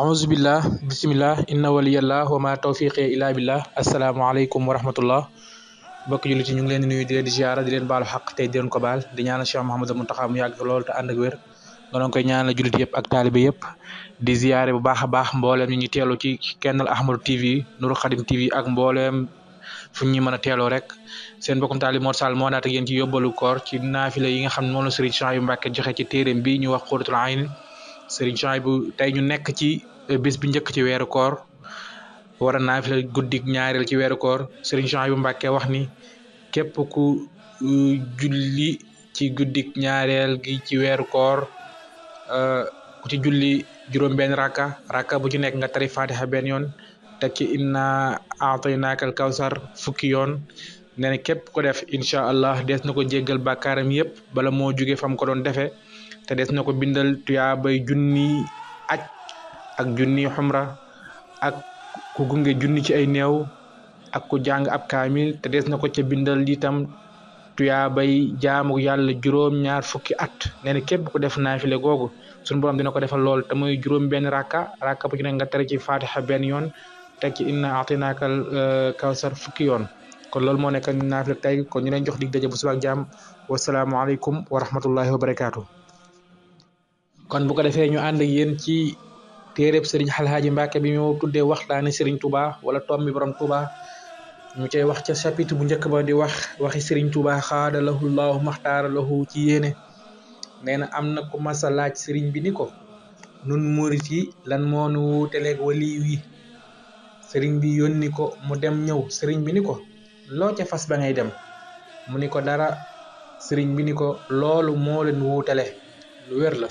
auzu billah bismillah inna waliyallah wa ma tawfiqi illa billah asalaamaaleykum wa rahmatullah mbokk jullit yi ñu ngi leen di nuyu di leen di ziara di leen baalu xaq tey di leen ko baal di ñaanal Cheikh Mouhamadou Mountakha mu yàgg lool te ànd ak wér nga doon koy ñaanal jullit yëpp ak taalibe yëpp di ziare bu baax a baax mbooleem ñi ñu teelu ci Kennel Ahmadou TV Nourou Khadim TV ak mbooleem fu ñu mën a teeloo rek seen mbokkum taalibe Mor Sall moo naata yéen ci yóbbalu koor ci naafila yi nga xam ne moom la Serigne Souhaïbou Mbacké joxe ci téeréem bi ñu wax Qurratul Ayn Serigne Souhaïbou tey ñu nekk ci bis bi njëkk ci weeru koor war a naafila guddik ñaareel ci weeru koor Serigne Souhaïbou Mbacké wax ni képp ku julli ci guddik ñaareel gi ci weeru koor ku ci julli juróom-benn rakka bu ci nekk nga tari fatiha benn yoon teg ci inna a'taynaakal kawsar fukki yoon nee na képp ko def incha allah des na ko jéggal bàkkaaram yëpp bala moo jóge fam ko doon defee te des na ko bindal tuyaabay junni aj ak junni xumra ak ku gunge junni ci ay néew ak ku jàng ab kaamil te des na ko ca bindal itam tuyaabay jaamu yàlla juróom-ñaar fukki at nee na képp ku def naafile googu suñu borom dina ko defal lool te muy juróom-benn rakka bu ci nekk nga tere ci fatiha benn yoon teg ci inna a'taynaakal kawsar fukki yoon kon loolu moo nekk naafile tey kon ñu leen jox dig daje bu suba ak jàmm wasalaamualeykum wa rahmatullahi wa barakaatu. kon bu ko defee ñu ànd ak yéen ci téereb Serigne Alhaaji Mbacké bi ñu tuddee waxtaani Serigne Touba wala tombi borom Touba ñu cay wax ca chapitre bu njëkk ba di waxi Serigne Touba xaada lahu llahu maxtaara lahu ci yéene nee na am na ku masa laaj Serigne bi ni ko nun murit yi lan moo nu wuuteleeg waliyu yi Serigne bi yónni ko mu dem ñëw Serigne bi ni ko loo ca fas ba ngay dem mu ni ko dara Serigne bi ni ko loolu moo leen wuutele lu wér la